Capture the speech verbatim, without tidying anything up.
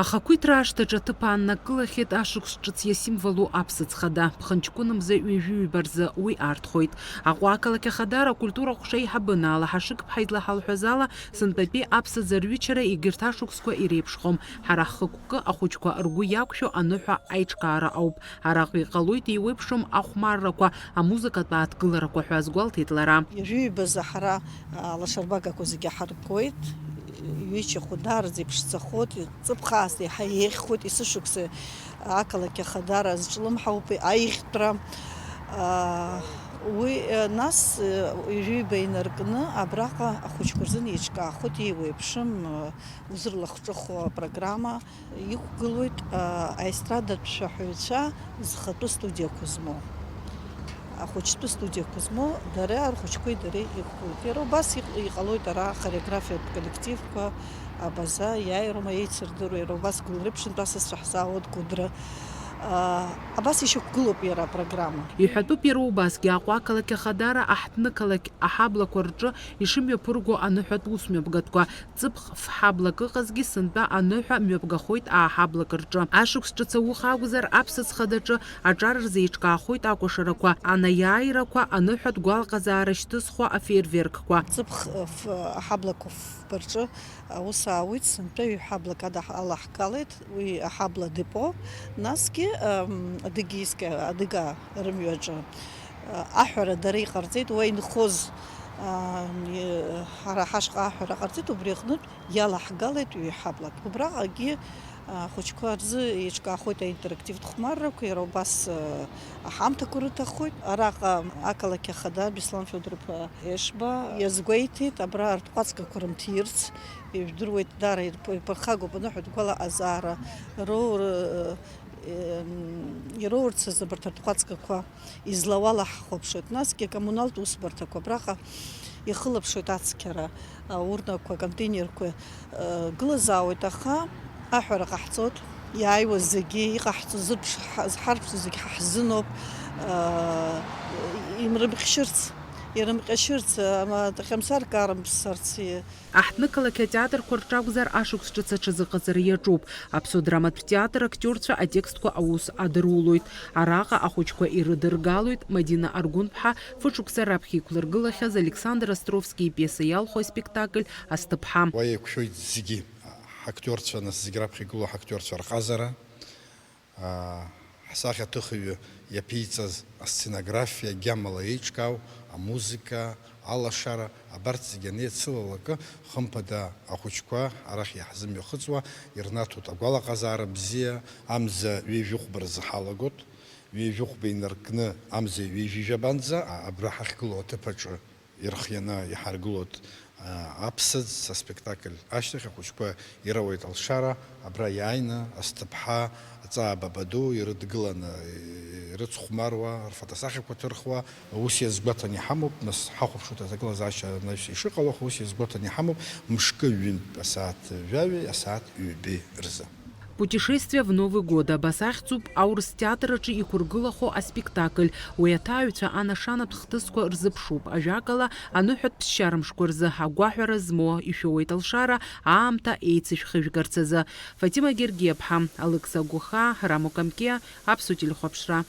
Ахақәиҭра ашҭаҿы аҭыԥ ааннакылахьеит ашықәс ҿыц иасимволу аԥсыӡ хада. Ԥхынҷкәын мза ҩажәи ҩба рзы уи арҭхоит. Аҟәа ақалақь Ахадара акультура ҟәша еиҳабынаала Ҳашыгԥҳа излаҳалҳәаз ала, сынтәатәи аԥсыӡ арҩычара егьырҭ ашықәсқәа иреиԥшхом. Ҳара ҳхықәкы ахәыҷқәа ргәы иақәшәо аныҳәа аиҿкаара ауп. Араҟа иҟалоит еиуеиԥшым ахәмаррақәа, амузыкатә ааҭгыларақәа ҳәа азгәалҭеит лара. Ҩажәи ҩбазы ҳара, а, лашарбагақәа зегьы ҳаркуеит, ҩычахо даараӡа иԥшӡахоит, ҵыԥх аасҭа еиҳа еиӷьхоит, есышықәса ақалақь Ахадара зҿлымҳауп аиӷьтәра. А, уи, а, нас, а, ҩажәи ҩба инаркны абраҟа ахәыҷқәа рзын еиҿкаахоит еиуеиԥшым, а, узырлахҿыху апрограмма. Иқәгылоит, а, аестрадатә шәаҳәаҩцәа зхатәы студиақәа змоу, ахәыҷтәы студиақәа змоу, дара рхәыҷқәеи дареи иқәгылоит. Иара убас иҟ-, иҟалоит ара ахореографиатә коллективқәа, абаза, иааироума, еицырдыруа, иара убас гәылрыԥшьынтә асасцәа ҳзаауеит Кәыдры. А, абас ишьақәгылоуп иара апрограмма. Иҳәатәуп иара убасгьы Аҟәа ақалақь Ахадара аҳҭнықалақь аҳаблақәа рҿы ишымҩаԥырго аныҳәатә усмҩаԥгатәқәа. Ҵыԥх фҳаблак ыҟазгьы сынтәа аныҳәа мҩаԥгахоит ааҳаблак рҿы. Ашықәс ҿыц ауха акәзар, аԥсыӡ хадаҿы аҿар рзеиҿкаахоит акәашарақәа, анаиааирақәа, аныҳәатә гәалаҟазаара шьҭызхуа афейерверкқәа. Ҵыԥх, ф-, аҳаблақәа фба рҿы аус аауеит, сынтәа ҩҳаблак ада-, алаҳгалеит, уи аҳабла депо, насгьы, ам, адыгейская, адыгаа рымҩаҿы, а, аҳәара дара иҟарҵеит, уа инхоз, а, м, ҳара ҳашҟа аҳәара ҟарҵеит, убри аҟнытә иалаҳгалеит ҩҳаблак. Убраҟагьы, а, ахәыҷқәа рзы еиҿкаахоит аинтерактивтә хәмаррақәа, иара убас, а, аҳамҭақәа рыҭахоит. Араҟа ақалақь ахада Беслан Федор-иԥа Ешба иазгәеиҭеит, абра ртҟәацгақәа рымҭирц, ижәдыруеит, даара ирԥ-, иԥырхагоуп аныҳәатә гәалаҟазаара роур-, ем, ироурц азы абарҭ ртҟәацгақәа излауала ҳхәаԥшуеит. Насгьы акоммуналтә усбарҭақәа абраҟа ихылаԥшуеит ацқьара, аурнақәа, аконтейнерқәа, э, гылазаауеит, аха аҳәара ҟаҳҵоит, иааиуа зегьы, иҟаҳҵо зырԥш-, ҳа-, зҳарԥшӡо зегьы ҳа ҳзыноуп, э, имрымҟьшьырц, ирымҟьашьырц, э, ма-, Хьамсар карымԥсарц, э. Аҳҭнықалақь атеатрқәа рҿы акәзар, ашықәс ҿыц аҽазыҟаҵара иаҿуп. Аԥсуа драматә театр актиорцәа атекстқәа аус адырулоит. Араҟа ахәыҷқәа ирыдыргалоит Мадина Аргәынԥҳа, фышықәса раԥхьа иқәлыргылахьаз Александр Островски ипиеса иалху аспектакль Асҭыԥҳа. Уа еиқәшәоит зегьы, ҳактиорцәа, нас зегь раԥхьа игылоу ҳактиорцәа рҟазара, аа, ҳсахьаҭыхҩы иаԥиҵаз асценографиа, агьамала еиҿкаау амузыка, алашара, абарҭ зегьы анеицылалакы, хымԥада ахәыҷқәа арахь иаҳзымҩахыҵуа ирнаҭоит агәалаҟазаара бзиа, амза ҩажәихәба рзы ҳалагоит, ҩажәихәба инаркны амза ҩажәижәабанӡа, а-, абра ҳахьгылоу аҭыԥ аҿы ирхианы иҳаргылоит, а, аԥсыӡ, аспектакль ашьҭахь ахәыҷқәа ирауеит алшара, абра иааины асҭыԥҳа, аҵаа бабаду ирыдгыланы, и-, ирыцхәмаруа, рфотосахьақәа ҭырхуа, ус иазгәаҭаны иҳамоуп, нас ҳахәаԥшуеит аҭагылазаашьа анаҩс ишыҟало, аха ус иазгәаҭаны иҳамоуп, мышкы ҩынтә асааҭ жәаҩеи асааҭ ҩбеи рзы. Путешествие в Новый год абас ахьӡуп аурыс театр аҿы иқәыргылахо аспектакль. Уи аҭааҩцәа анашанатә хҭысқәа рзыԥшуп, ажәакала, аныҳәатә ԥсшьармшқәа рзы агәаҳәара змоу ишәоуеит алшара, аамҭа еицышәхыжәгарц азы. Фатима Гергиаԥҳа, Алықьса Гәыхаа, Рамо Камкиа, Аԥсуа телехәаԥшра.